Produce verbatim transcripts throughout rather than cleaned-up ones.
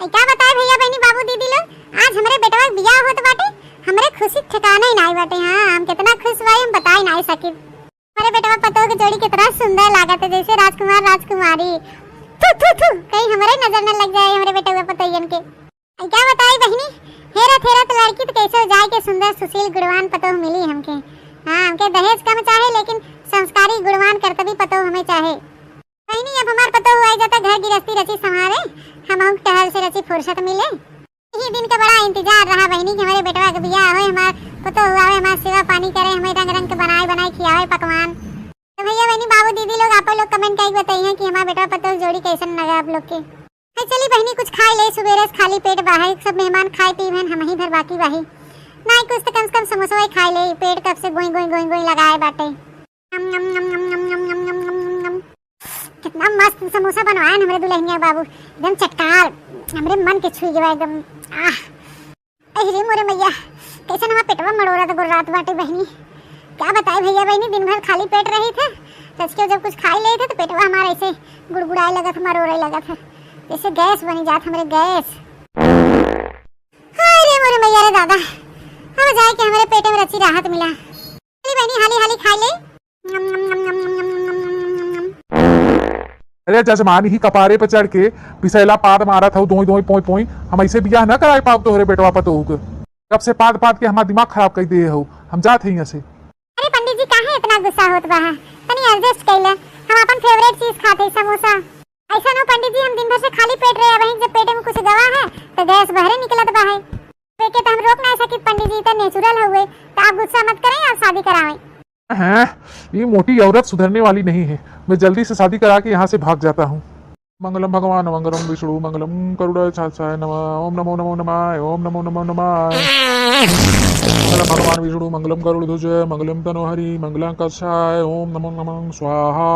का बताई भइया, बहिनी, बाबू, दीदी लोग, आज हमरे बेटवा के बियाह होत बाटे। हमरे खुशी के ठिकाना ही नाई बाटे। हाँ, हम कितना खुश बाई, हम बताई नाई सकिब। हमरे बेटवा पतोह के जोड़ी कितना सुंदर लागत है, जैसे राजकुमार राजकुमारी। थू, थू, थू, कहीं हमरे नजर न लग जाए हमरे बेटवा पतोहियन के। अब का बताई बहिनी, हेरत हेरत लड़की तो कैसे जाए के सुंदर सुशील गुणवान पतोह मिली हमके। हाँ, हमके दहेज कम चाहे, लेकिन संस्कारी गुणवान कर्तव्य पतोह हमें चाहे। बहिनी, अब हमार पतोह आई जाता घर गिरस्ती रची संभारे, हम टहल से रची फुर्सत मिले। यही दिन का बड़ा इंतजार रहा बहिनी कि हमरे बेटवा के बियाह होए, हमार पतोह आवे, हमार सेवा पानी करे, हमें रंग रंग के बनाए बनाए खियावे पकवान। तो भइया बहिनी, बाबू दीदी लोग, आप लोग comment करके बताइए कि हमार बेटवा पतोह जोड़ी कैसन लगा आप लोग के। है चली बहिनी, कुछ खाई ले, सुबेरे से खाली पेट बाहे, सब मेहमान खाए पी भन, हम ही भर बाकी बाही। नाई कुछ तो कम से कम समोसा खाई ले, पेट कब से गोई गोई गोई गोई लगाए बाटे। नम, नम, नम। कितना मस्त समोसा बनवाए हैं हमरे दुल्हनिया बाबू, एकदम चटकार, हमरे मन के छुई गवा एकदम। आह, अरे मोरे मैया, कैसे हमार पेटवा मरोरा तो गुर्रात बाटे बहिनी। का बताए भइया बहिनी, दिन भर खाली पेट रही थे, सच के जब कुछ खाई ले थे तो पेटवा हमारा ऐसे गुड़गुड़ाए लगत, मरोरे लगत है, जैसे गैस बनी जात हमरे, गैस। हाय रे मोरे मैया रे दादा, अब जाए के हमरे पेटे में रची राहत मिला। चली बहिनी, हाली हाली खाई ले। अरे जजमान, ही कपारे पे चढ़ के पिसैला पाद मारत हऊ, दोई दोई पोई पोई। हम ऐसे बियाह न कराए पाब तोहरे बेटवा पतोह के। कब से पाद पाद के हमार दिमाग खराब कर दिए हऊ। हम जात हई यहाँ से। अरे पंडित जी, काहे इतना गुस्सा होत बा? तनी adjust कर ले, हम अपन favourite चीज खात हई, समोसा। ऐसा नो पंडित जी, हम दिन भर से खाली पेट रहे, वहीं जब पेट में कुछ गवा है तो गैस बहरे निकलत बा है। पेट के तो हम रोक ना सकित पंडित जी, तो natural हुए, तो आप गुस्सा मत करें, आप शादी करावें। हैं, ये मोटी औरत सुधरने वाली नहीं है। मैं जल्दी से शादी करा के यहाँ से भाग जाता हूँ। मंगलम भगवान मंगलम विष्णु मंगलम गरुड़ध्वजाय नमः। ओम नमो नमो नमः। ओम नमो नमो नमः। मंगलम भगवान विष्णु मंगलम गरुड़ध्वज मंगलम तनोहरि मंगलम कक्षाय। ओम नमो नमः स्वाहा।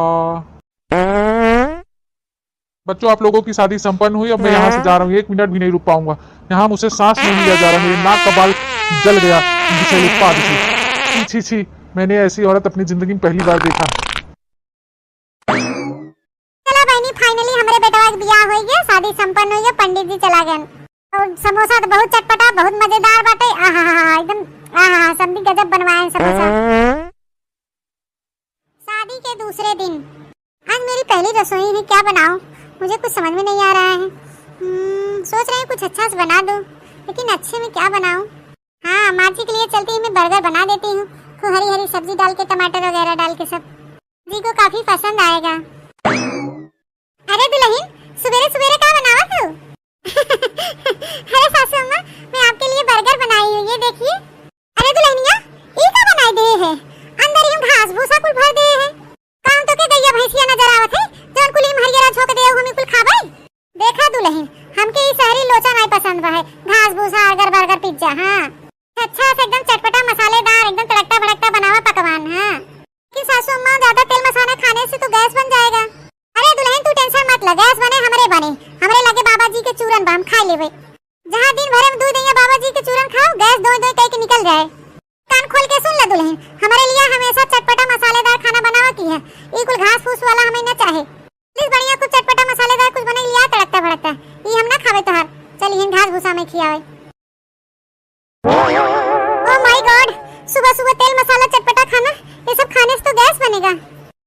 बच्चों, आप लोगों की शादी संपन्न हुई। अब मैं यहाँ से जा रहा हूँ, एक मिनट भी नहीं रुक पाऊंगा। यहाँ मुझसे सांस नहीं लिया जा रहा। मेरे नाक का बाल जल गया विषैले उत्पाद से। छी, छी, छी, मैंने ऐसी औरत अपनी जिंदगी में पहली बार देखा। चला बहिनी, finally हमरे बेटवा के बियाह होइ गया, शादी संपन्न होइ गया, पंडित जी चला गए। और समोसा तो बहुत चटपटा, बहुत मजेदार बाटे। आहा, एकदम आहा, सब भी गजब बनवाए हैं समोसा। शादी के दूसरे दिन। आज मेरी पहली रसोई है, क्या बनाऊं? मुझे कुछ समझ में नहीं आ रहा है। हम्म, सोच रही हूँ कुछ अच्छा से बना दूं, लेकिन अच्छे में क्या बनाऊं? हाँ, माँ जी के लिए चलती हूँ, मैं burger बना देती हूँ। खूब हरी हरी सब्जी डाल के, टमाटर वगैरह डाल के सब। जी को काफी पसंद आएगा। अरे दुलहिन, सुबेरे सुबेरे का बनावत हो? अरे सासू अम्मा, मैं आपके लिए burger बनाई हूँ, ये देखिए। अरे दुलहिनिया, ई का बनाई दे है? अंदर ही घास भूसा कुल भर दे है। काम तो के गैया भैंसिया नजर आवत है, जौन कुल ई हरियरा झोंक दे, हमें कुल खाबे? देखा दुलहिन, हमके ई शहरी लोचा नाई पसंद बा है, घास भूसा, burger, burger, pizza, हाँ। अच्छा से एकदम चटपटा, मसालेदार, एकदम तड़कता भड़कता बनावा पकवान, हाँ। कि सासू अम्मा, ज्यादा तेल मसाला खाने से तो गैस बन जाएगा। अरे दुलहिन, तू tension मत ले, गैस बने हमरे बने, हमरे लगे बाबा जी के चूरन बा, हम खाई लेबे। जहाँ दिन भरे में दुइ दइया बाबा जी के चूरन खाओ, गैस दोई दोई कई के निकल जाए। कान खोल के सुन ले दुलहिन, हमरे लिए हमेशा चटपटा मसालेदार खाना बनावा की है, ई कुल घास फूस वाला हमें न चाहे। Please बढ़िया कुछ चटपटा मसालेदार कुछ बने लिया, तड़कता भड़कता, ई हम ना खावे तोहार। चल इहन घास भूसा में खियावे। Oh my God, सुबह सुबह तेल मसाला चटपटा खाना, ये सब खाने से तो गैस बनेगा।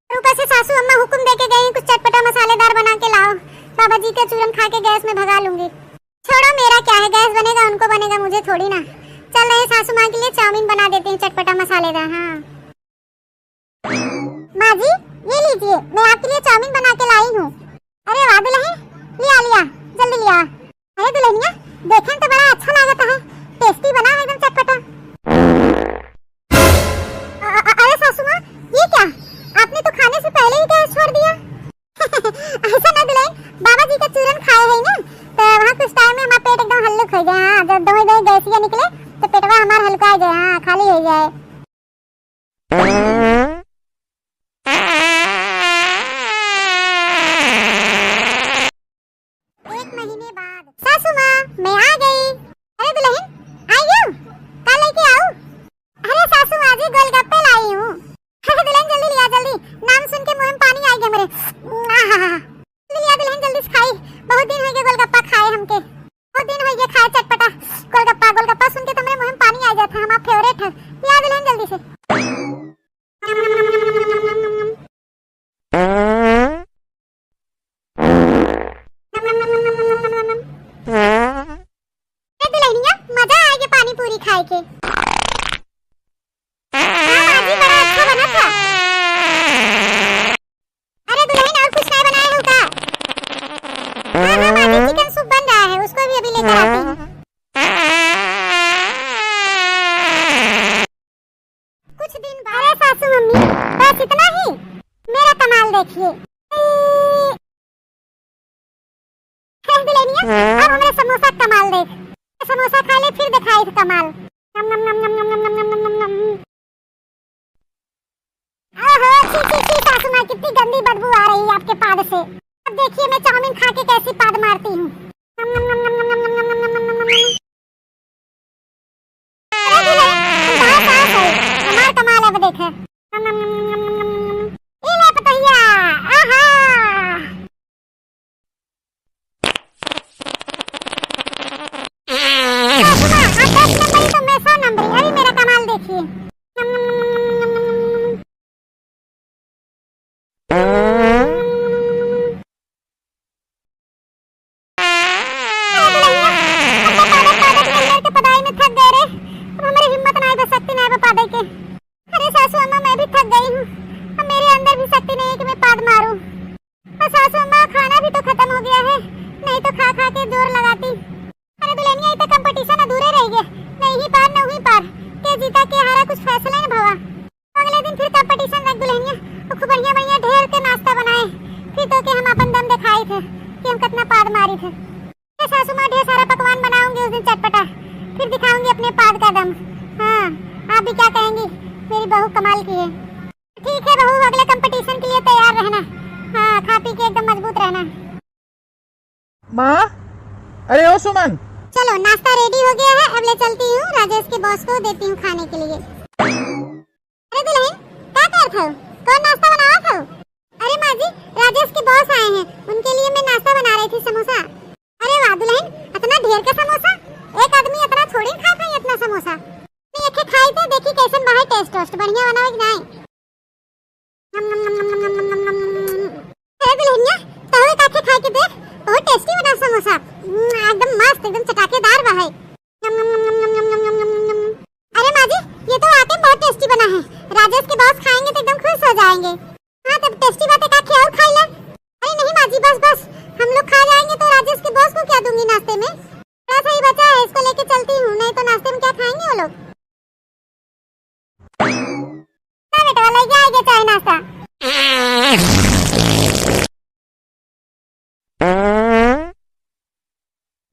और ऊपर से सासू अम्मा हुक्म दे के गई, कुछ चटपटा मसालेदार बना के लाओ, बाबा जी का चूरन खा के गैस में भगा लूंगी। छोड़ो, मेरा क्या है, गैस बनेगा उनको बनेगा, मुझे थोड़ी ना। चल रहे सासू माँ के लिए चाउमीन बना देते हैं चटपटा मसालेदार। हाँ। माँ जी, ये लीजिए, मैं आपके लिए चाउमीन बना के लाई हूँ। अरे वाह दुलहिन, लिया लिया, जल्दी लिया। अरे दुलहिनिया, देखे में तो बड़ा अच्छा लागत है, tasty बना है एकदम चटपटा। अ-, अ-, अरे सासू माँ, ये क्या? आपने तो खाने से पहले ही गैस छोड़ दिया। ऐसा ना दुलहिन, बाबा जी का चूरन खाए है ना, तो वहाँ कुछ time में हमारा पेट एकदम हल्लुक हो गया। हाँ, जब दोई दोई गैसिया निकले तो पेटवा हमार हल्का हो जाए, हाँ, खाली हो जाए। एक महीने बाद। सासू माँ, मैं आ गई। अरे दुलहिन, आई गयो? का लेके आऊ? अरे सासू माँ जी, गोलगप्पे लाई हूँ। अरे दुलहिन, जल्दी लिया, जल्दी। नाम सुन के मुँह में पानी आ गया मेरे। आहा। जल्दी लिया दुलहिन, जल्दी से खाई। बहुत दिन हो गए गोलगप्पा खाए हमके। के। हाँ माँ जी, बड़ा अच्छा बना था। अरे दुल्हन, और कुछ नहीं बनाए हो का? हाँ, हाँ माँ जी, चिकन सूप बन रहा है, उसको भी अभी लेकर आती हूँ। कुछ दिन बाद, अरे सासू मम्मी, बस इतना ही? मेरा कमाल देखिए। हे दुल्हनिया, अब हमरे समोसा कमाल देख। समोसा खा ले, फिर दिखाई कमाल। नम, नम, नम। ओहो, छी, छी, छी, सासू माँ, कितनी गंदी बदबू आ रही है आपके पाद से। अब देखिए, मैं चाउमीन खा के कैसी पाद मारती हूँ। नम, नम, नम। अरे दुल्हन, तू कहाँ सास है? हमार कमाल अब देखे। नम, नम, नम। ई ले पतोहिया, आहा। सासू माँ, आप दस नंबर ही तो मैं सौ नंबर ही। अभी मेरा कमाल देखिए। नम, नम, नम। अरे दुल्हनिया, हम तो पादत पादत के अंदर के पदाई में थक गए रे। अब हमारी हिम्मत नाई बा, शक्ति नाई बा पादे के। अरे सासू अम्मा, मैं भी थक गई हूँ। अब मेरे अंदर भी शक्ति नहीं है कि मैं पाद मारूँ। और सासू अम्मा, खाना भी तो खत्म हो गया है, नहीं तो खा खा के जोर लगाती। अरे दुल्हनिया, ये तो कंपटीशन अधूरे रह गए, नहीं ही पार, नहीं ही पार। के जीता, के हारा, कुछ फैसला नहीं भवा। अगले दिन फिर कंपटीशन रख दुल्हनिया, वो खूब बढ़िया बढ़िया ढेर के नाश्ता बनाए, फिर तो के हम अपन दम दिखाई थे कि हम कितना पाद मारी थे। ये सासू माँ ढेर सारा पकवान बनाऊंगी उस दिन चटपटा, फिर दिखाऊंगी अपने पाद का दम। हाँ, आप भी क्या कहेंगी, मेरी बहू कमाल की है। ठीक है बहू, अगले कंपटीशन के लिए तैयार रहना। हाँ, खा पी के एकदम मजबूत रहना। माँ, अरे ओ सुमन। चलो, नाश्ता रेडी हो गया है, अब ले चलती हूँ, राजेश के बॉस को देती हूँ खाने के लिए। अरे दुल्हन, का करत हौ? कौन नाश्ता बनावत हौ? अरे माँ जी, राजेश के बॉस आए हैं, उनके लिए मैं नाश्ता बना रही थी, समोसा। अरे वाह दुल्हन, इतना ढेर का समोसा, एक आदमी इतना थोड़ी खा पाई इतना समोसा। नहीं, एक खाई तो देखी कैसन बा है टेस्ट वेस्ट, बढ़िया बना है कि नहीं? नम, नम, नम। अरे दुल्हनिया, तहुए काके खाए के देख, बहुत टेस्टी बना समोसा। हम्म, एकदम मस्त, एकदम चटाकेदार बा है। नम, नम, नम। अरे माँ जी, ये तो वाकई बहुत टेस्टी बना है। राजेश के बॉस खाएंगे तो एकदम खुश हो जाएंगे। हाँ, तब टेस्टी बात है, काके और खाई ले। अरे नहीं माँ जी, बस, बस, हम लोग खा जाएंगे तो राजेश के बॉस को क्या दूंगी नाश्ते में? थोड़ा सा ही बचा है, इसको लेके चलती हूँ, नहीं तो नाश्ते में क्या खाएंगे वो लोग। ना बेटवा, लेके आएंगे चाय नाश्ता।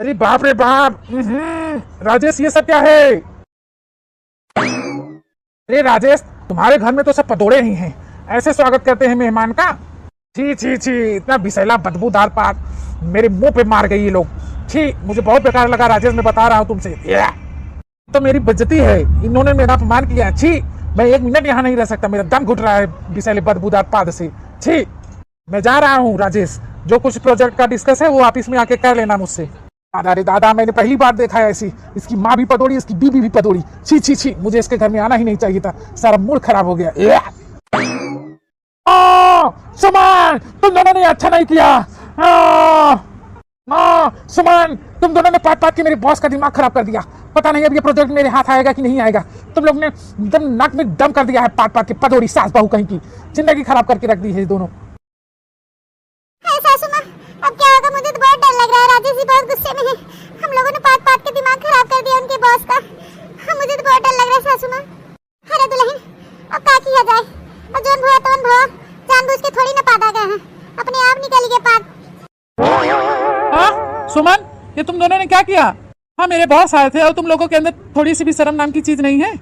अरे बाप रे बाप, हम्म, राजेश, ये सब क्या है? अरे राजेश, तुम्हारे घर में तो सब पतोड़े ही हैं, ऐसे स्वागत करते हैं मेहमान का? छी, छी, छी, इतना विषैला बदबूदार पाद मेरे मुंह पे मार गई ये लोग। छी, मुझे बहुत बेकार लगा राजेश, मैं बता रहा हूँ तुमसे। या। तो मेरी बेइज्जती है, इन्होंने मेरा अपमान किया। छी, मैं एक मिनट यहाँ नहीं रह सकता, मेरा दम घुट रहा है विषैले बदबूदार पाद से। छी, मैं जा रहा हूँ राजेश, जो कुछ प्रोजेक्ट का डिस्कस है वो ऑफिस में आके कर लेना मुझसे। दादा रे दादा, मैंने पहली बार देखा है ऐसी। इसकी माँ भी पतोड़ी, इसकी बीबी भी पतोड़ी। छी, छी, छी, मुझे इसके घर में आना ही नहीं चाहिए था, सारा मूड खराब हो गया। या। आ, सुमन, तुम दोनों ने अच्छा नहीं किया। आ, आ, सुमन, तुम दोनों ने पाद पाद के मेरे बॉस का दिमाग खराब कर दिया। पता नहीं अब ये प्रोजेक्ट मेरे हाथ आएगा कि नहीं आएगा। तुम लोग ने एकदम नाक में दम कर दिया है पाद पाद के, पतोड़ी सास बहू कहीं की। जिंदगी खराब करके रख दी है ये दोनों। अरे सासू माँ, अब क्या होगा? मुझे तो बहुत डर लग रहा है, राजेश जी बहुत गुस्से में हैं। हम लोगों ने पाद पाद के दिमाग खराब कर दिया उनके बॉस का। मुझे तो बहुत डर लग रहा है सासू माँ। अरे दुल्हन, अब का किया जाए? अब जौन भवा तौन भवा, जानबूझ के थोड़ी ना पादा गए हैं, अपने आप निकल गए पाद। हाँ सुमन, ये तुम दोनों ने क्या किया? हाँ, मेरे बॉस आए थे और तुम लोगों के अंदर थोड़ी सी भी शर्म नाम की चीज नहीं है?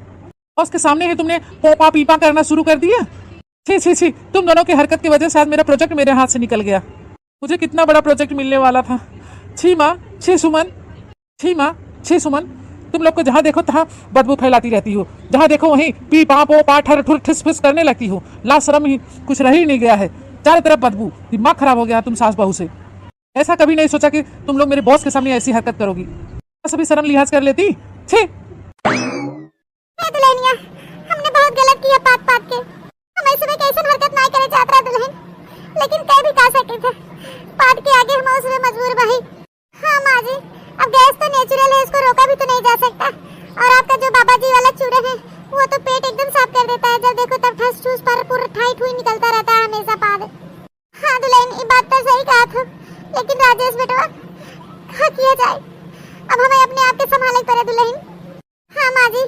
बॉस के सामने ही तुमने पोपा पीपा करना शुरू कर दिया। छी, छी, छी, तुम दोनों की हरकत की वजह से आज मेरा प्रोजेक्ट मेरे हाथ से निकल गया। मुझे कितना बड़ा प्रोजेक्ट मिलने वाला था। छी माँ, छी सुमन, छी माँ, छी सुमन, तुम लोग को जहाँ देखो तहाँ बदबू फैलाती रहती हो, जहाँ देखो वहीं पी पा पो पा ठर ठुर ठिस फिस करने लगती हो। लाज शर्म ही कुछ रह ही नहीं गया है, चारों तरफ बदबू। दिमाग खराब हो गया तुम सास बहू से। ऐसा कभी नहीं सोचा कि तुम लोग मेरे बॉस के सामने ऐसी हरकत करोगी। बस अभी शर्म लिहाज कर लेती। छी। हे दुल्हनिया, हमने बहुत गलत किया पाद पाद के। हम ऐसे में कैसन हरकत ना करे चाहत रहा दुल्हन, लेकिन कह भी का सके थे, पाद के आगे हम उसमें मजबूर भाई। हाँ माँ जी, अब गैस तो नेचुरल है, इसको रोका भी तो नहीं जा सकता। और आपका जो बाप उस पर पूरा ठाई ठुई निकलता रहता है हमेशा पाद। हाँ दुलहिन, ई बात तो सही कहा तू, लेकिन राजेश बेटवा, का किया जाए, अब हमें अपने आप के संभाले के पड़े दुलहिन। हाँ माँ जी,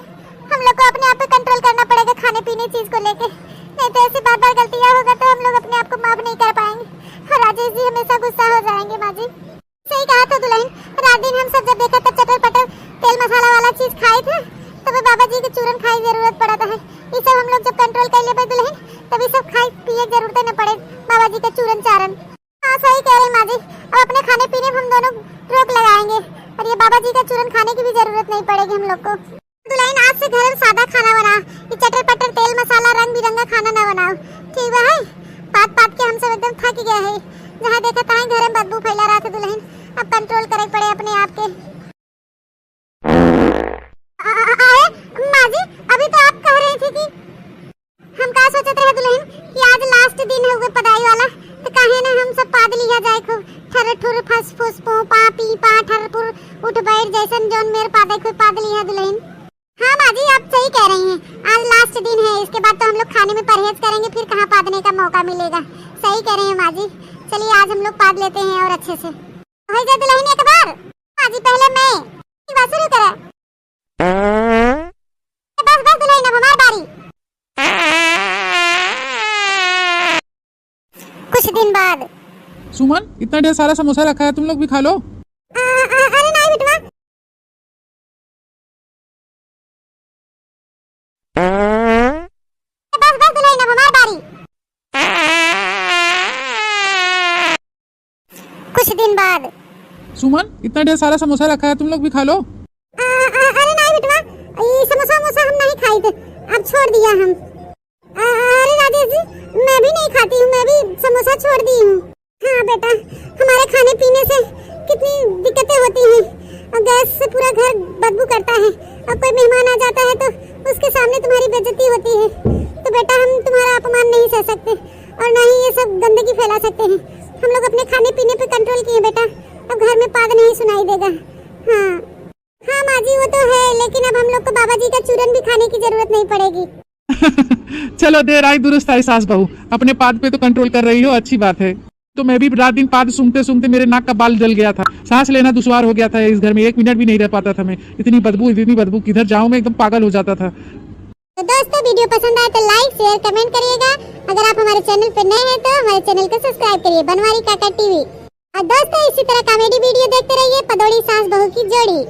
हम लोग को अपने आप पे कंट्रोल करना पड़ेगा खाने पीने चीज को लेके, नहीं तो ऐसी बार बार गलतियाँ होगा तो हम लोग अपने आप को माफ नहीं कर पाएंगे और राजेश जी हमेशा गुस्सा हो जाएंगे माँ जी। सही कहा था दुलहिन, रात दिन हम सब जब देखा तब चटर पटर तेल मसाला वाला चीज खाए थे, तब बाबा जी के चूरन खाए जरूरत पड़ा था। ये सब हम लोग जब कंट्रोल कर लेबे दुलहिन, तब ये सब खाए पिए जरूरत न पड़े बाबा जी का चूरन चारन। हाँ सही कह रहे माँ जी, अब अपने खाने पीने में हम दोनों रोक लगाएंगे और ये बाबा जी का चूरन खाने की भी जरूरत नहीं पड़ेगी हम लोग को। दुलहिन, आज से घर में सादा खाना बनाओ, ये चटर पटर तेल मसाला रंग बिरंगा खाना ना बनाओ, ठीक बा है? पात पात के हम सब एकदम थक गया है, जहाँ देखा तहाँ घर में बदबू फैला रहा था दुलहिन, अब कंट्रोल करे पड़े अपने आप के। आ, आ, अरे माँ जी, अभी तो आप कह रही थी कि हम का सोचत रहे दुलहिन कि आज लास्ट दिन हउवे पदाई वाला, तो काहे ना हम सब पाद लिया जाए खूब, ठर ठुर फस फुस पो पा पी पा ठर पुर उठ बैठ जैसन जौन मेर पादे खूब पाद लिया दुलहिन। हाँ माँ जी, आप सही कह रही हैं, आज लास्ट दिन है, इसके बाद तो हम लोग खाने में परहेज करेंगे, फिर कहाँ पादने का मौका मिलेगा। सही कह रही हैं माँ जी, चलिए आज हम लोग पाद लेते हैं और अच्छे से। हो जा दुलहिन एक बार। माँ जी पहले मैं। एक बार शुरू करा। बस बस दुलहिन, अब हमार बारी। कुछ दिन बाद। सुमन, इतना ढेर सारा समोसा रखा है, तुम लोग भी खा लो। आ, आ, अरे नहीं बेटवा। बस बस दुलहिन, अब हमार बारी। कुछ दिन बाद। सुमन, इतना ढेर सारा समोसा रखा है, तुम लोग भी खा लो। आ, आ, अरे नहीं बेटवा, ये समोसा वमोसा हम नहीं खाई थे, अब छोड़ दिया हम। आ, अरे राजेश जी, मैं भी नहीं खाती हूँ, मैं भी समोसा छोड़ दी हूँ। हाँ बेटा, हमारे खाने पीने से कितनी दिक्कतें होती हैं और गैस से पूरा घर बदबू करता है और कोई मेहमान आ जाता है तो उसके सामने तुम्हारी बेइज्जती होती है। तो बेटा, हम तुम्हारा अपमान नहीं सह सकते और ना ही ये सब गंदगी फैला सकते हैं। हम लोग अपने खाने पीने पे कंट्रोल किए बेटा, अब घर में पाद नहीं सुनाई देगा। हाँ। हाँ माँ जी, वो तो है, लेकिन अब हम लोग को बाबा जी का चूरन भी खाने की जरूरत नहीं पड़ेगी। चलो, देर आई दुरुस्त आई सास बहू, अपने पाद पे तो कंट्रोल कर रही हो, अच्छी बात है। तो मैं भी रात दिन पाद सूंघते सूंघते मेरे नाक का बाल जल गया था, सांस लेना दुश्वार हो गया था इस घर में, एक मिनट भी नहीं रह पाता था मैं, इतनी बदबू, इतनी बदबू, किधर जाऊँ मैं, एकदम पागल हो जाता था। तो दोस्तों, वीडियो पसंद आए तो लाइक शेयर कमेंट करिएगा। अगर आप हमारे चैनल पे नए हैं तो हमारे चैनल को सब्सक्राइब करिए, बनवारी काका टीवी। और दोस्तों, इसी तरह कॉमेडी वीडियो देखते रहिए पदौड़ी सास बहू की जोड़ी।